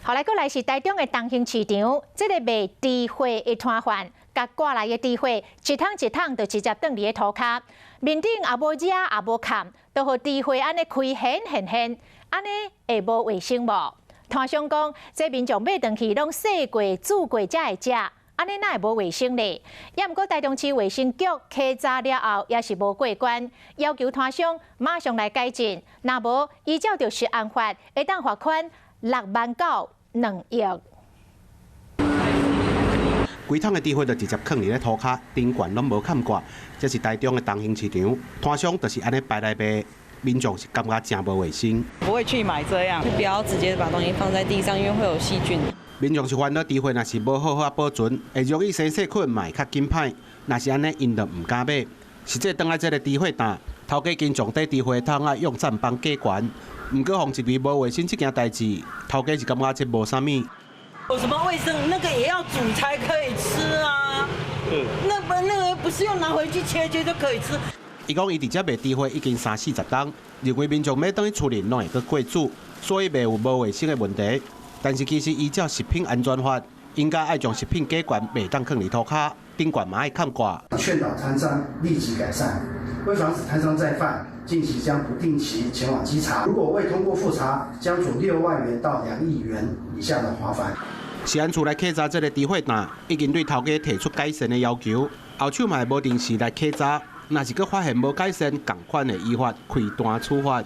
後來閣來是台中的東興市場，這个賣豬血的攤販，共割來的豬血一桶一桶就直接囥佇咧塗跤，面頂也無遮也無崁，就予豬血按呢開現現現，按呢會無衛生無？攤商講，這民眾買轉去攏洗過、煮過才會食，按呢哪會無衛生咧？也毋過台中市衛生局稽查了後，也是無過關，要求攤商馬上來改進，若無依照著食安法，會當罰款6萬到2億。規桶的豬血就直接囥佇咧塗跤，頂懸攏無崁蓋。這是台中的東興市場，攤商就是按呢擺來賣，民眾是感覺誠無衛生。不會去買這樣，就不要直接把東西放在地上，因為會有細菌。民眾是煩惱豬血若是無好好保存，會容易生細菌，嘛會較緊歹。若是按呢，𪜶就毋敢買。實際轉來這个豬血擔，頭家經常綴豬血桶仔用棧板加懸，毋過予人質疑無衛生這件代誌，頭家是感覺這無啥物。有什麼衛生？那個也要煮才可以吃啊。那不那個不是用拿回去切切就可以吃。伊講伊佇遮賣豬血已經三四十冬，認為民眾買轉去厝裡攏會閣過煮，所以袂有無衛生的問題。但是其實依照食品安全法，應該愛將食品加懸袂當囥佇塗跤，頂懸嘛愛崁蓋。勸導攤商立即改善，為防止攤商再犯，近期將不定期前往稽查。如果未通過複查，將處6萬元到2億元以下的罰款。食安處來稽查這个豬血擔，已經對頭家提出改善的要求，後手嘛會無定時來稽查，若是閣發現無改善，仝款會依法開單處罰。